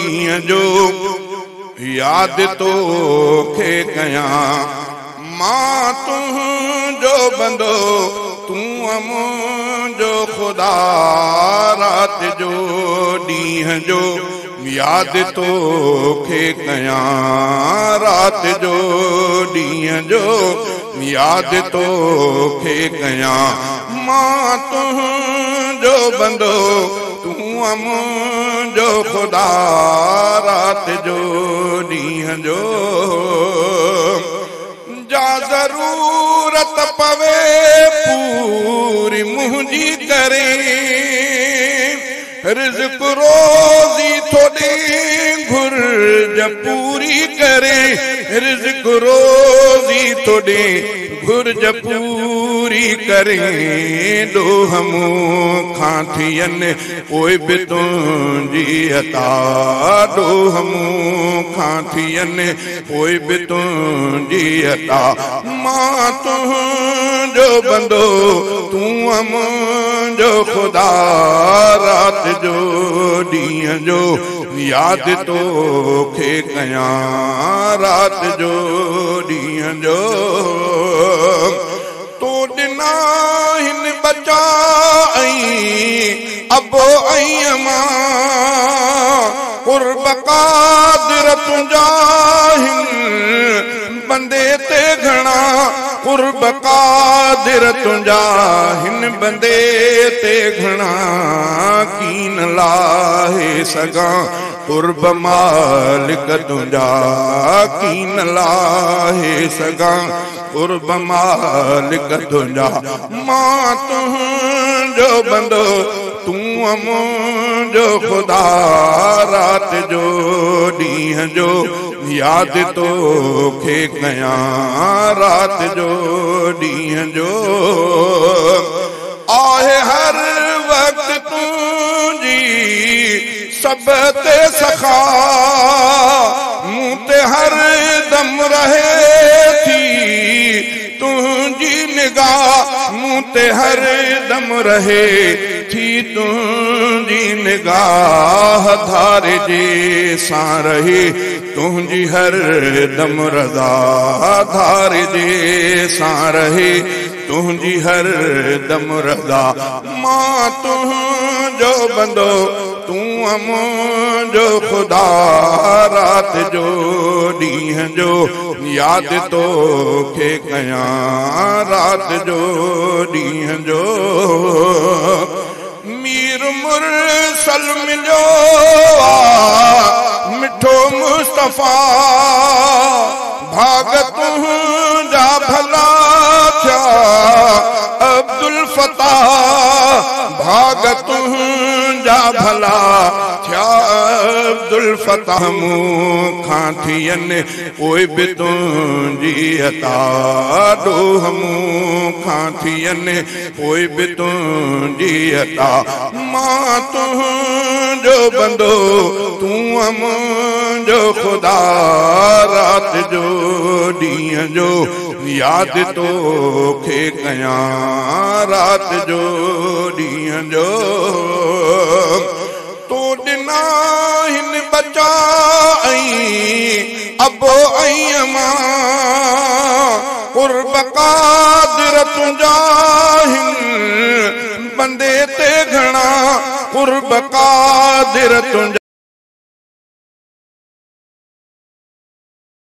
ॾींहं जो यादि तोखे कयां। मां तुंहिंजो बंदो तूं मुंहिंजो ख़ुदा, राति जो ॾींहं जो यादि तोखे कयां, राति जो ॾींहं जो यादि तोखे कयां। मां तुंहिंजो बंदो तूं मुंहिंजो ख़ुदा, राति जो ॾींहं जो। जा ज़रूरत पवे पूरी मुंहिंजी करे, रिज़्क रोज़ी थो ॾे घुर्ज पूरी करे, रिज़्क रोज़ी थो ॾे घुर्ज पूरी करे। ॾोह मूंखां थियनि पोइ बि तुंहिंजी अता, ॾोह मूंखां थियनि पोइ बि तुंहिंजी अता। मां तुंहिंजो बंदो तूं मुंहिंजो ख़ुदा, राति जो ॾींहं जो यादि तोखे कयां, राति जो ॾींहं जो। तो ॾिना हिन बचा ऐं अबो ऐं मां, क़ुर्ब क़ादिर तुंहिंजा हिन बंदे ते घणा, क़ुर्ब क़ादिर तुंहिंजा हिन बंदे ते घणा। कीन लाहे सघां क़ुर्ब मालिक तुंहिंजा, कीन लाहे सघां क़ुर्ब मालिक तुंहिंजा। मां तुंहिंजो बंदो तूं मुंहिंजो ख़ुदा, राति जो ॾींहं जो यादि तोखे कयां, राति जो ॾींहं जो। आहे हर वक़्तु तुंहिंजी सभ ते सखा, मूं ते हर दम रहे थी तुंहिंजी निगाह, मूं ते हर दम रहे थी तुंहिंजी निगाह। धारे जे सां रहे तुंहिंजी हर दम रज़ा, धारे जे सां रहे तुंहिंजी हर दम रज़ा। मां तुंहिंजो बंदो तूं मुंहिंजो ख़ुदा, राति जो ॾींहं जो यादि तोखे कयां, राति जो ॾींहं जो। मीर मुरसल मिलियो आ मिठो मुस्तफ़ा, भाग तुंहिंजा भला थिया अब्दुल फता, भाग तुंहिंजा भला थिया अब्दुल फता। मूंखां थियनि पोइ बि तुंहिंजी अता, ॾोह मूंखां थियनि पोइ बि तुंहिंजी अता। मां तुंहिंजो बंदो तूं मुंहिंजो ख़ुदा, राति जो ॾींहं जो यादि तोखे कयां, राति जो ॾींहं जो। तो ॾिना हिन बचा ऐं अबो ऐं मां, क़ुर्ब क़ादिर तुंहिंजा हिन बंदे ते घणा, क़ुर्ब क़ादिर तुंहिंजा।